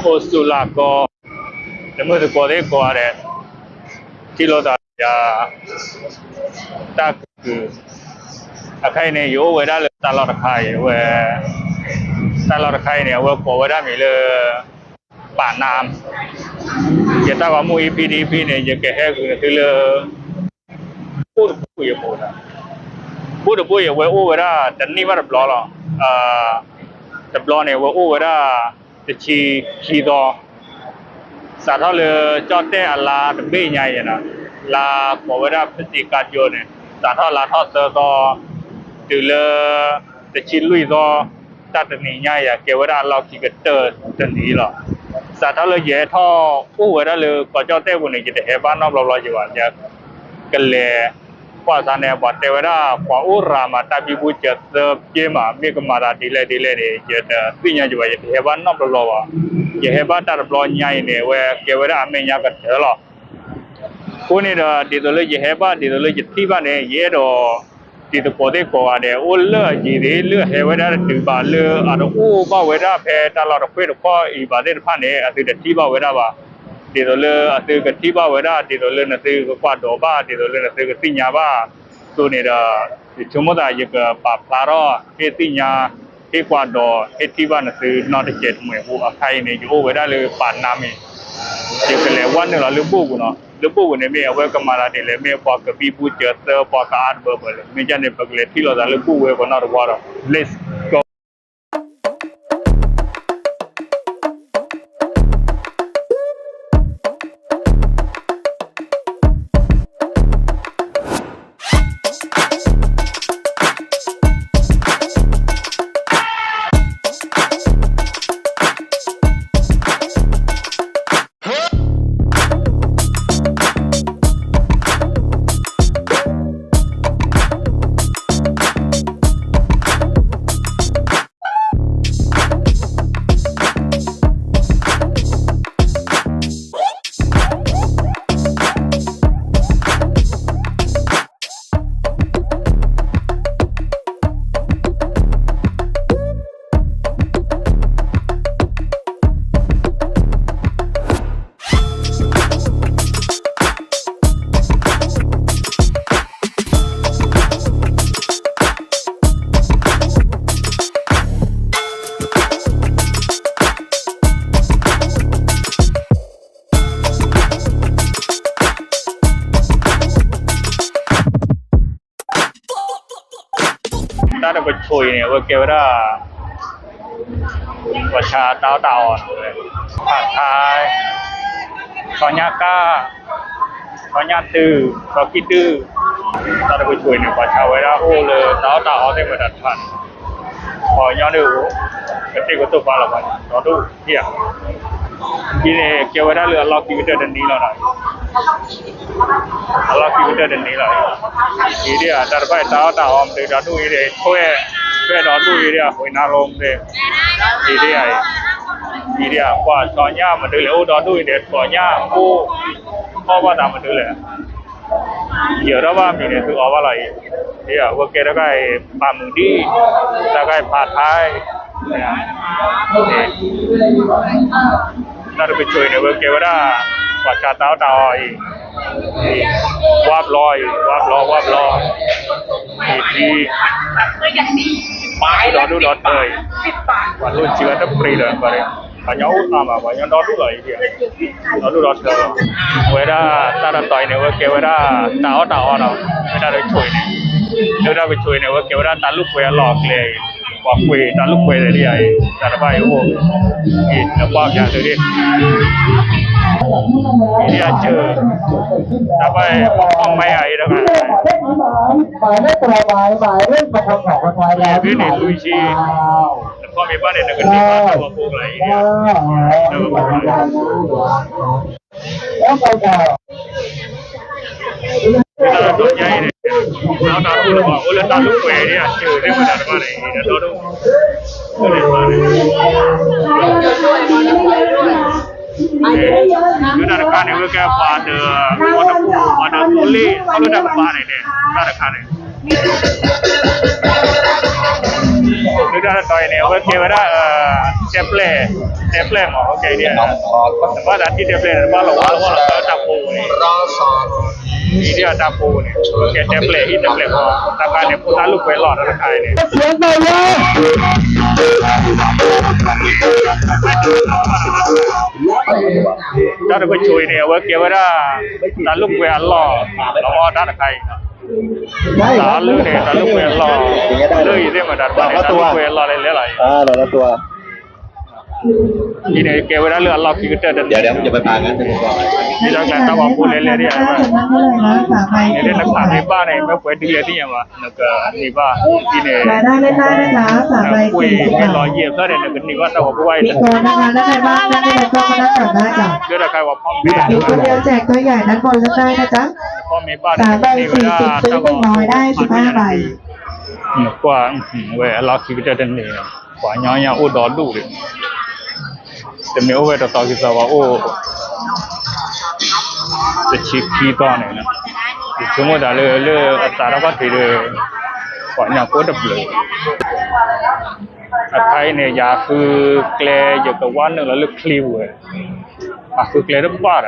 အိၣ်ဆူၣ်လၢကီၢ် တမုၢ်သကိးသ့ၣ်ကိးဂၤဒဲး ထံၣ်လိာ်သးယၤ တၢ်ကကုၢ် အခါအံၤန့ၣ် ယအိၣ်ဝဲဒၣ်လၢတၢ်လီၢ်တခါအံၤ အဝဲ တၢ်လီၢ်တခါအံၤန့ၣ် အဝဲကိးဝဲဒၣ်မံၤလၢ ပာ်နါ ယတၢ်ဂီၤမူ EP တ EP န့ၣ် ယကဟဲဂုာ်နသုလၢ ဘိၣ်တဘိၣ်ယပူၤဒီး ဘိၣ်တဘိၣ်ယဝဲအိၣ်ဝဲဒၣ်တနံၣ်ဘၣ်တဘျီလီၤ. တဘျီန့ၣ် အဝဲအိၣ်ဝဲဒၣ် တဆံခံသီ စးထီၣ်လၢကၠီၣ်တဲၣ်အလါတဘ့ၣ်ညါအံၤနီၤ လါကိးဝဲဒၣ်ဖသံကါယိန့ၣ် စးထီၣ်လါထီၣ်သၢသီ တုၤလၢ တဆံလွံၢ်သီ တၢ်တနံၤညါအံၤ ကဲဝဲဒၣ်အလီၢ်ခံကတၢၢ်တနံၤလီၤ. စးထီၣ်လၢယဟဲထီၣ်အိၣ်ဝဲဒၣ်လၢကီၢ်ကၠီၣ်တဲၣ်ပူၤန့ၣ် ယတဟဲဘၣ်နီတဘျီဘျီယံၤဘၣ် ယကလဲၤ ကွၢ်စါန့ၣ် ပှၤတဲဝဲဒၣ် ပှၤအိၣ်ရၤမး တၢ်ဘံဘူစၢၤသၢပက့မး မ့ၢ်ကမၤသးဒ်လဲၣ်ဒ်လဲၣ်န့ၣ် ယတသ့ၣ်ညါယံၤဘၣ် ယတဟဲဘၣ်နီတဘျီဘျီဘၣ်. ယဟဲဘၣ်တၢ်တဘျီညါအံၤန့ၣ် အဝဲကဲဝဲဒၣ်အမဲာ်ညါကတၢၢ်လီၤ. အဃိန့ၣ်ဒီး ဒ်သိးလၢယဟဲဘၣ် ဒ်သိးလၢယထံၣ်ဘၣ်န့ၣ် ယအဲၣ်ဒိး တံၤသကိးသ့ၣ်ကိးဂၤဒဲး အိၣ်လၢအယံၤသ့ၣ် လၢအဟဲဝဲဒၣ်တတုၤဘၣ် လၢအတအိၣ်ဘၣ်ဝဲဒၣ်ဖဲတၢ်လီၢ်တခွ့ၣ်တခီၣ်အံၤဘၣ်သ့ၣ်တဖၣ်န့ၣ် အသုတထံၣ်ဘၣ်ဝဲဒၣ်ဘၣ်. ဒ်သိးလၢအသုကထံၣ်ဘၣ်ဝဲဒၣ် ဒ်သိးလၢနသုကကွၢ်ဒိးဘၣ် ဒ်သိးလၢနသုကသ့ၣ်ညါဘၣ် အသိးန့ၣ်ဒီး ယဆိကမိၣ်သး ယကပာ်ဖျါထီၣ် ဟ့ၣ်သ့ၣ်ညါ ဟ့ၣ်ကွၢ်ဒိး ဟ့ၣ်ထံၣ်ဘၣ်နသုနီတစဲးတမှဲးဖိ အခါအံၤန့ၣ် ယအိၣ်ဝဲဒၣ်လၢပာ်နါမ့ၢ် ယကလဲၤဝဲနုာ်လီၤလၢဘိၣ်ပူၤနီၤ လၢဘိၣ်ပူၤန့ၣ်မ့ၢ် အဝဲကမၤသးဒ်လဲၣ် မ့ၢ်ပှၤကဘံဘူစၢၤသၢ ပှၤကအါတဘၢဘၢလဲၣ် မ့ၢ်ဒ်န့ၣ် ပကလဲၤထံၣ်လိာ်သးလၢဘိၣ်ဝဲပှၤနီတဝီဒီး Let's go. တၢ်တကဆိးအံၤန့ၣ် အဝဲကဲဝဲဒၣ် ပှၤဆါတၢ်အီၣ်တၢ်အီ, ဖးထါ, ဆီညၣ်ကၣ်, ဆီညၣ်တု, ဆီကံၢ်တု, တၢ်တကဆိးအံၤန့ၣ် ပှၤဆါဝဲဒၣ်အိၣ်လၢတၢ်အီၣ်တၢ်အီသ့ၣ်မတၤတဖၣ်န့ၣ် ပှၤကညီဒုးအိၣ် ကသ့ၣ်ကတိၢ်ဖးလီၤပှၤ ဒီဒူၣ်ဧါ အံၤန့ၣ် ကဲဝဲဒၣ်လၢအလီၢ်ခံကတၢၢ်တနံၤလီၤနီၤ. အလီၢ်ခံကတၢၢ်တနံၤလီၤ. အံၤဒ်ဧါ တၢ်တဖၣ်အံၤ တၢ်အီၣ်တၢ်အီမ့ၢ်ဒီဒူၣ်အံၤဒီး ထွဲ ထွဲဒီဒူၣ်အံၤဒ်ဧါ ဝံၤနါလိမ့ၢ် အံၤဒ်ဧါ အံၤ အံၤဒ်ဧါ ကွၢ်ဆီညၣ်မနုၤလဲၣ် အိၣ်ဒီဒူၣ်အံၤဒီး ဆီညၣ်အိၣ် အီၣ်ဘၣ်သးမနုၤလဲၣ် ယၢၤထီၣ်ဘၣ်မံၤန့ၣ် သုအီၣ်ဘၣ်လီၤအံၤ, အဝဲကဲတၢ်ခါအံၤ ပာ်မုာ်ဒံၣ်, တၢ်ခါအံၤဖးထါ, တၢ်တကဆိးအံၤန့ၣ် အဝဲကဲဝဲဒၣ် ပှၤဆါတၢ်အီၣ်တၢ်အီအံၤ, ဝါဘျီအံၤ ဝါဘျီ ဝါဘျီ, အံၤ ဒီဒူၣ်ဒီထၢအံၤ, ပှၤလိၣ်စံးဝဲတပြံၤဒီး ပှၤကညီအိၣ်သးမး ပှၤကညီဒီဒူၣ်လီၤအံၤဒ်, ဒီဒူၣ်ဒီထၢလီၤ. အဝဲဒၣ်တၢ်တတီၤအံၤန့ၣ် အဝဲကဲဝဲဒၣ်တၢ်အီၣ်တၢ်အီနီၤ, လၢတၢ်တကဆိးအံၤန့ၣ်, လၢတၢ်တကဆိးအံၤန့ၣ် အဝဲကဲဝဲဒၣ်တၢ်လူၢ်ကွဲအလီၢ်အကျဲအံၤ, ပှၤကွဲးတၢ်လူၢ်ကွဲသ့ၣ်ဒ်အံၤ, တၢ်တဖၣ်အံၤအိၣ်, အံၤနကွၢ်ပၠးသုဒ်, အံၤဒ်အစၢၤ, တၢ်တဖၣ်အံၤ ပှၤကွဲးမၤအံၤတဂၤ, အံၤန့ၣ်လွံၢ်ဆံ, နကွၢ်မ့ၢ်ဘၣ်န့ၣ် နကန့ၢ်ဘၣ်တၢ်ဂီၤဖိကျါအံၤဒ်, တၢ်ဂီၤဖိကျါ လၢတၢ်တတီၤညါအံၤန့ၣ်, တၢ်အီၣ်တၢ်အီတဖၣ် အိၣ်လၢတၢ်လူၢ်ကွဲဒ်အစၢၤသ့ၣ်မတၤတဖၣ်န့ၣ် အံၤဒီးဒီဒူၣ်, လၢတၢ်တခါန့ၣ် ဝဲကဲပှၤဒီး ပှၤဒီးသိလ့ၣ် အိၣ်လၢတၢ်ကပၤန့ၣ်န့ၣ် တၢ်တခါန့ၣ် ပှၤ ဒုၣ်ဒါတတီၤအံၤန့ၣ် အဝဲကဲဝဲဒၣ် တဲပျဲၢ်, တဲပျဲၢ်မး အဝဲကဲဒ် တဘၣ်သးထံၣ်တဲပျဲၢ်န့ၣ် တဘၣ်လီၤဝါလီၤဝါလီၤ တၢ်ဖိန့ၣ်, အံၤဒ်တၢ်ဖိန့ၣ် အဝဲကဲတဲပျဲၢ် ဟံၣ်တဲပျဲၢ်ဖိ တၢ်ခါန့ၣ် ဖိသၣ်လူၢ်ကွဲလီၢ်တၢ်တခါအံၤန့ၣ် တၢ်တကဆိအံၤန့ၣ် အဝဲကဲဝဲဒၣ် တၢ်လူၢ်ကွဲအလီၢ် လီၤမီၢ်တၢ်တခါအံၤ တၢ်လုၢ်န့ၣ် တၢ်လုၢ်ကွဲအလီၢ် လၢအံၤသ့ၣ်မတၤတဘၣ်န့ၣ် တၢ်လုၢ်ကွဲအလီၢ်လဲၤလဲၤလီၤအံၤ အံၤန့ၣ် ကဲဝဲဒၣ်လၢအလီၢ်ခံကတၢၢ်တန့ၢ် ဒ်သိးကျါတၢ်ဝဲဖိလဲၤလဲၤဒ် န့ၣ်လၢနခးမ့ၢ်ဘၣ်န့ၣ် မ့ၢ်ပှဲၤဒုးလဲၤသ့ၣ်ညါဘၣ် နကန့ၢ်ဘၣ် အံၤန့ၣ် ကွံာ်မ့ၢ်လီၤယံာ်ဖျၢၣ်န့ၣ် နကန့ၢ်ဘၣ်တၢ်ဝဲဖိဘၣ်အံၤ လၢတၢ်ခါဝဲဖီမ့ၢ်ဘၣ်န့ၣ် နကန့ၢ်ဝဲဒၣ်တၢ်ဝဲဖိဘၣ်အံၤ ကွၢ် ဝဲအလီၢ်ခံကတၢၢ်တန့ၢ် ပှၤညီညါအိၣ်ဒီဒူၣ်ဒီး တမ့ၢ်အိၣ်ဝဲတသီခံသီဘၣ် အိၣ်တဆံခံသီန့ၣ် ယဆိကမိၣ်သးလၢ လၢအသးထီၣ်ခီၣ်ထံးဒီး ပှၤညီကိးတဘျုး အခါအံၤန့ၣ် ယဃုကျဲ ယကဝဲနုာ်လီၤလၢချံပူၤဝဲ အဃုကျဲတဘၣ်ဒီး မ့ၢ်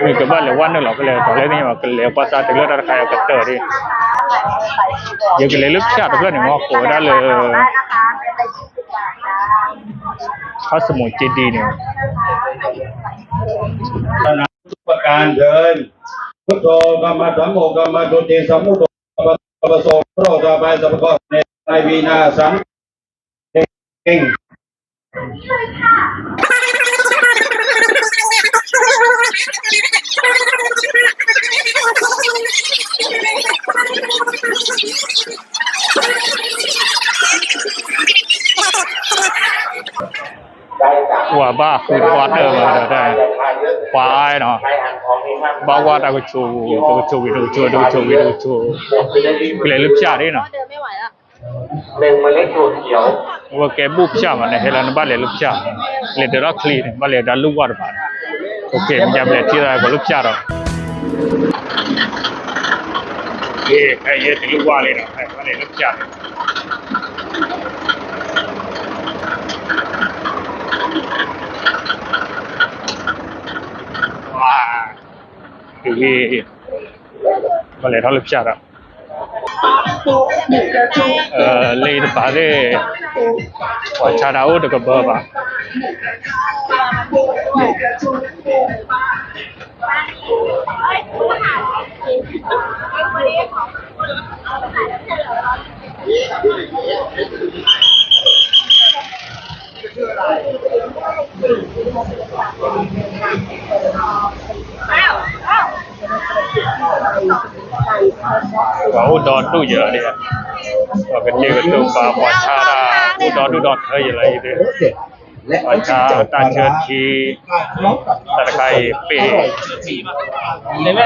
ကဘၣ်လဲၤဝဲနုာ်လီၤဖဲလဲၣ် တၢ်လဲၣ်န့ၣ် ကလဲၤကွၢ်စၢ်တုၤလၢတၢ်တခါအံၤကတၢၢ်ဒၣ် ယကလဲၤလၢဖၠၣ်တဖျၢၣ်န့ၣ် မ့ၢ်ကိးဝဲဒၣ်လၢ ခီၣ်စမူၤက့ဒံန့ၣ် ทุกประการเทอญ พุทโธ ธัมโม ธัมโม พุทโธ ธัมโม ธัมโม พระสงฆ์ พระองค์ต่อไป สัพพะเคราะห์ในวินาศสันติ ဝဲဘၣ်ဃုတၢ်တၢၢ်မးဒီး ပှၤအါနီၤ ဘၣ်ဝဲတၢ်ကဆိၣ် တကဆိၣ်ဝံၤ တကဆိၣ် တကဆိၣ်ဝံၤ တကဆိၣ် ကလဲၤလၢဖၠၣ်ဒၣ်နီၤ ဝဲကဲဘူၣ်ဖၠၣ်မးန့ၣ် ဟဲလၢနဘၣ်လဲၤလၢဖၠၣ် လဲၤတၢ်လီၢ်ချံန့ၣ် ဘၣ်လဲၤတၢ်လူၢ်ဝၢ်တဖၣ်န့ၣ် မ့ၢ်ယါဘျဲၣ်ထံၣ်တၢ်ကီးလၢဖၠၣ်ဒီး ခဲအံၤတလူၢ်ဝၢ်လံနီၤ ဘၣ်လဲၤလၢဖၠၣ်န့ၣ် ဝါ တုၤလံ ဘၣ်လဲၤထီၣ်လၢဖၠၣ်ဒီး လၢအံၤတပၤသ့ၣ် ပှၤဆါတၢ်အိၣ်တကဘၢဘၣ် ပှၤ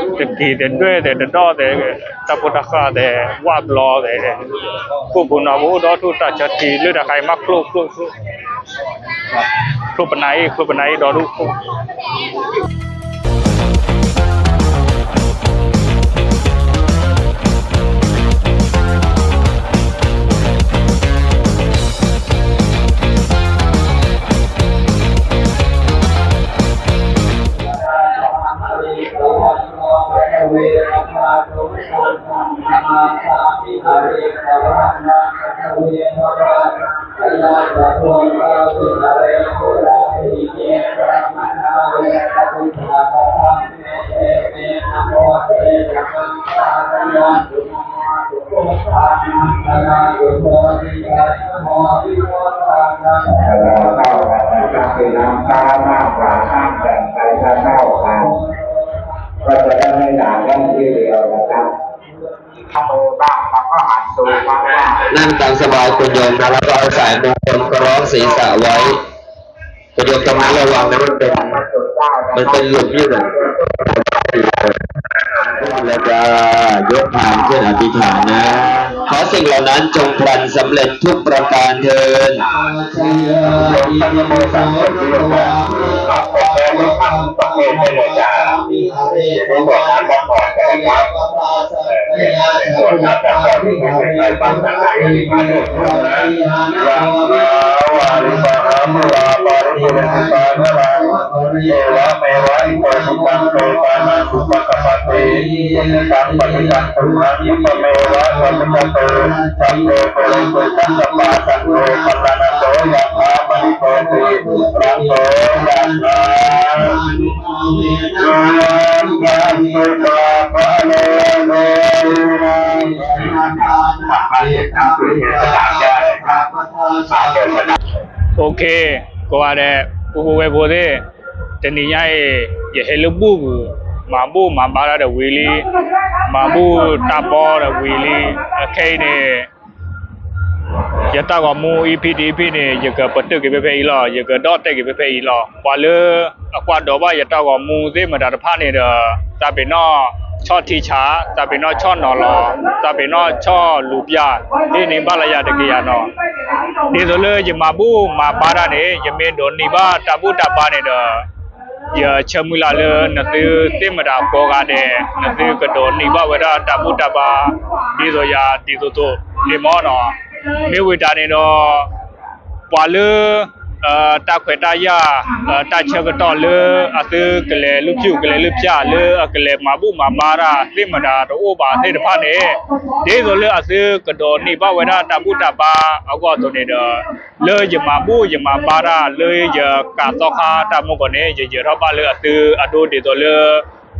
အိၣ်ဒီဒူၣ်ယဲလီၤဒ် ပှၤကတဲာ်ကတီၤပာ် ပှၤဆါတၢ် အိၣ်ဒီဒူၣ်ဒီထၢယဲလီၤအံၤသ့ၣ် ပှၤဆါတၢ်ဆၢထံ တၢ်တခါအံၤပ့ၢ် တၢ်တခါအံၤသ့ၣ်ကိၢ် တက့ၤသ့ၣ်ဒွဲၣ်သ့ၣ်တဒီၣ်သ့ၣ် တၢ်ဖိတၢ်ဃၢ်သ့ၣ် ဝၣ်ဘျီသ့ၣ် ကိၢ်ပူၤနီၤ ပအိၣ်ဒီဒူၣ်တၢ်ဆၢထံ လၢတၢ်ခါအံၤမးချိၣ်ချိၣ်ချိၣ် ချိၣ်ပနၢ်အံၤ ချိၣ်ပနၢ်အံၤဒီဒူၣ် ก็จะได้ไม่หนาแน่นทีเดียวนะครับ นั่งตามสบายคุณโยมนะ แล้วก็เอาสายมงคลคล้องศีรษะไว้ คุณโยมตรงนั้นระวังนะ มันเป็น มันเป็นหลุมอยู่นะ แล้วก็ยกพานขึ้นอธิษฐานนะ ขอสิ่งเหล่านั้นจงพลันสำเร็จทุกประการเทอญ เ ကိးဂၤဒဲး ပုၢ်ဖိဝဲၢ်ဖိသ့ၣ်, တနံၤညါအံၤ ယဟဲလၢဘူၣ်ပူၤ, မၤဘူၣ်မၤဘါတၢ်ဒီးဝံၤလံ, မၤဘူၣ်တၢ်ဘီဒီးဝံၤလံ, အခဲအံၤန့ၣ် ယတၢ်ဂီၤမူ EP တ EP န့ၣ် ယကပတုာ်က့ၤဖဲဖဲအံၤလီၤ, ယကဒီၣ်တဲာ်က့ၤဖဲဖဲအံၤလီၤ. ပှၤလၢအကွၢ်ဒိးဘၣ်ယတၢ်ဂီၤမူသ့ၣ်မတၤတဖၣ်န့ၣ်ဒီး သးပ့ၤနီၣ်ဆီၣ်ထံဆး, သးပ့ၤနီၣ်ဆီၣ်နီၤလီၤ, သးပ့ၤနီၣ်ဆီၣ်လူၤပျၢ်, ဟ့ၣ်န့ၢ်ဘၣ်လၢယၤတကယၤနီၤ. ဒ်သိးလၢယမၤဘူၣ်မၤဘါတၢ်န့ၣ် ယမ့ၢ်ဒိးန့ၢ်ဘၣ်တၢ်ဘူၣ်တၢ်ဘါန့ၣ်ဒီး ယဆၢမုၢ်လၢ်လၢနသုသ့ၣ်မတၤကိးဂၤဒဲး နသုကဒိးန့ၢ်ဘၣ်ဝဲဒၣ်တၢ်ဘူၣ်တၢ်ဘါ ဒ်သိးယၤဒ်သိးသိးန့ၣ်မ့ၢ်နီၤ. မ့ၢ်ဝံၤတၢ်န့ၣ်ဒီး ပှၤလၢ တၢ်ခွဲးတၢ်ယာ် တၢ်ဆၢကတီၢ်လၢအသုကလဲၤလုၢ်ဖျူၣ်ကလဲၤလုၢ်ဖျၢၣ် လၢအကလဲၤမၤဘူၣ်မၤဘါတၢ်သ့ၣ်မတၤတအိၣ်ဘၣ်သ့ၣ်တဖၣ်န့ၣ် ဒ်သိးလၢအသုကဒိးန့ၢ်ဘၣ်ဝဲဒၣ်တၢ်ဘူၣ်တၢ်ဘါအဂီၢ်အသိးန့ၣ်ဒီး လၢယမၤဘူၣ်ယမၤဘါတၢ်လၢယကးသီခါတၢ်မူကီၢ်န့ၣ် ယယၢၤထီၣ်ဘၣ်လၢအသုအဒိ ဒ်သိးလၢ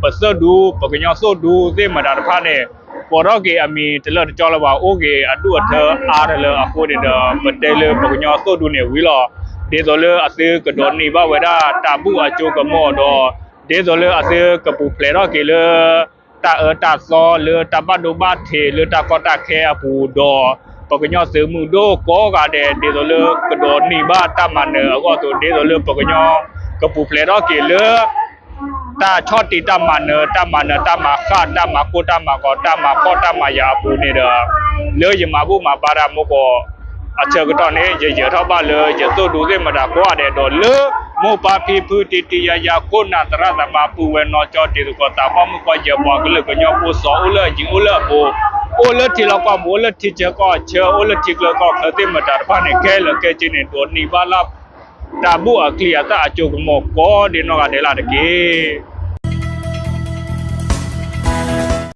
ပသုးဒူ ပကညီသုးဒူသ့ၣ်မတၤတဖၣ်န့ၣ် ပိာ်ထီၣ်က့ၤအမံၤတလၢာ်တကၠီလၢၤဘၣ် အိၣ်က့ၤအဒူၣ်အထၢအါတလၢအဃိန့ၣ်ဒီး ပတဲလၢပကညီသုးဒူန့ၣ်ဝံၤလီၤ. ဒ်သိးလၢအသုကဒိးန့ၢ်ဘၣ်ဝဲဒၣ်တၢ်ဘူၣ်အစိကမီၤဒီး ဒ်သိးလၢအသုကပူၤဖျဲးထီၣ်က့ၤလၢ တၢ်အၢတၢ်သီလၢတၢ်ဘၣ်ဒိဘၣ်ထံးလၢတၢ်ကီတၢ်ခဲအပူၤဒီး ပကညီသုးမုၢ်ဒိၣ်ကိးဂၤဒဲး ဒ်သိးလၢကဒိးန့ၢ်ဘၣ်တၢ်မၤနၢၤအဂီၢ်အသိး ဒ်သိးလၢပကညီကပူၤဖျဲးထီၣ်က့ၤလၢ တၢ်ဆီၣ်တံၢ်တၢ်မၤနၢၤ တၢ်မၤနၢၤ တၢ်မၤဃၣ် တၢ်မၤကိၢ်တၢ်မၤဂီၤ တၢ်မၤဖှီၣ်တၢ်မၤယာ်အပူၤန့ၣ်ဒီး လၢယမၤဘူၣ်မၤဘါတၢ်မူကီၢ် အဆၢကတီၢ်န့ၣ် ယယၢၤထီၣ်ဘၣ်လၢယသုးဒူသ့ၣ်မတၤကိးဂၤဒဲးဒီး လၢမိၢ်ပၢ်ဖံဖုတံၤတံၤယၤယၤခိၣ်နၢ်သရၣ်သမါပုၢ်ဝဲၢ်နီၢ်ကၠီတံၤသကိးသးပှၢ်မုၣ်ပှၢ်ယဲၢ်ပှၤကလုာ်ကညီဖိစီၤအိၣ်လၢအယံၤအိၣ်လၢအဘူး အိၣ်လၢထံလီၢ်ကီၢ်ပူၤ အိၣ်လၢထံဆၢကီၢ်ဆၢ အိၣ်လၢထံကျၢကီၢ်ချၢသ့ၣ်မတၤတဖၣ်န့ၣ် ခဲလၢာ်ခဲဆ့န့ၣ် ဒိးန့ၢ်ဘၣ်လၢ တၢ်ဘူၣ်အချံအသၣ်အစိကမီၤကိးဒဲးနီၢ်ဂၤဒဲးလၢ်တက့ၢ်.